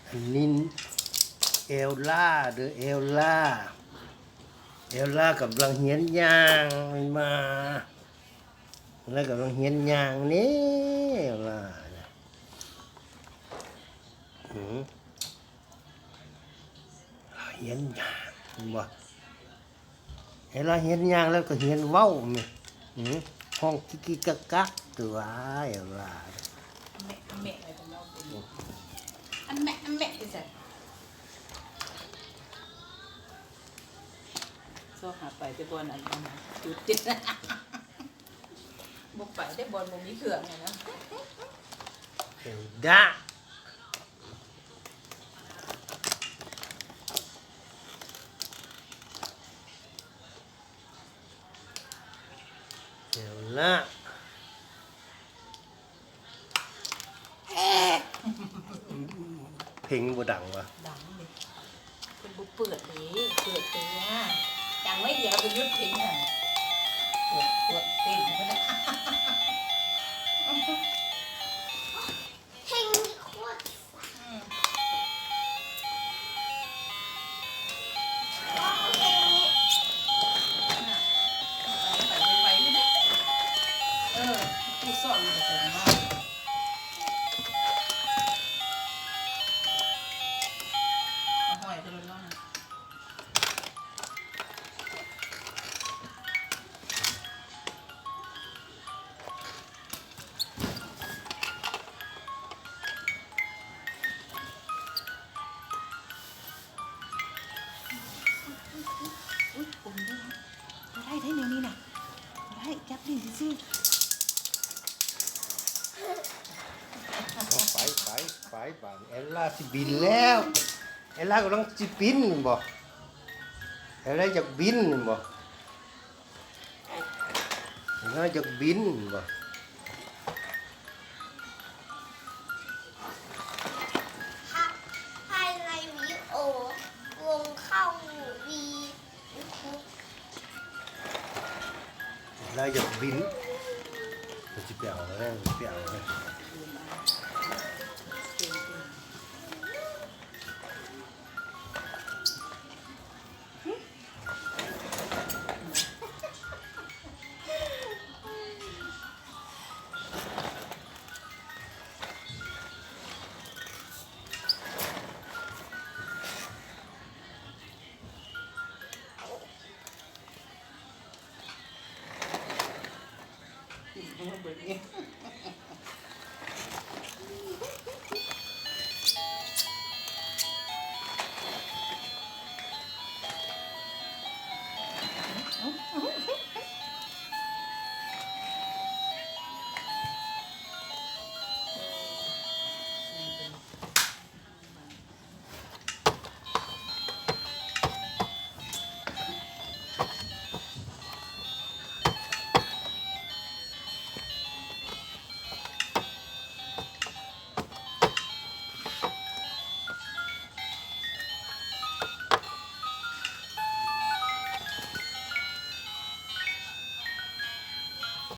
ອັນນີ້ແອວລາເດີ ແອວລາ ແອວລາກຳລັງຮຽນຍ່າງ ແມ່ນບໍ່? ແອວລາກຳລັງຮຽນຍ່າງນີ້ ແອວລານະ ຫື ຮຽນຍ່າງ ເຫັນບໍ່? ເວລາຮຽນຍ່າງແລ້ວກໍຮຽນເວົ້າແມ່ນ ຫື ຮ້ອງກິກກິກກັກກັກ ຕົວະ ເວລາ ອັນແມະ ອັນແມະ ອັນແມະ ອັນແມະ ຢູ່ໃສ? ຊອກຫາໄປແຕ່ບ່ອນອັນ ອັນຈຸດ ບໍ່ໄປໄດ້ ບ່ອນບໍ່ມີເຄື່ອງຫັ້ນນະ ເອີ ດາ ແລ້ວລະ ເພງບໍ່ດັງວະ? ດັງເດ ເພິ່ນບໍ່ເປີດເດ ເປີດເພງ ດັງໄວ້ດຽວກໍຢຸດເພງຫັ້ນ ເປີດ ເປີດເພງ ເພງນີ້ໂຄດ ອືມ ໄປໄວໆ ເດີ ເອີ ຄູສອນຢູ່ໃສເນາະ ເອົາຫ້ອຍເດີເນາະ. ອຸ້ຍ ກົມເດ້ ບໍ່ໄດ້ເດ້ແນວນີ້ນະ ບໍ່ໄດ້ ຈັບຫຼິ້ນຊື່ໆ ເອົາ ໄປ ໄປ ໄປ ບາດນີ້ແອລລາຊິບິນແລ້ວ ແອລລາກຳລັງຊິບິນແມ່ນບໍ່? ແອລລາຢາກບິນແມ່ນບໍ່? ນ້ອຍຢາກບິນບໍ່? ພາຍໃນວິດີໂອ ວົງເຂົ້າວີ ລາວຢາກບິນ ມັນຊິໄປເອົາແລ້ວ ໄປເອົາແລ້ວ. ເບິ່ງນີ້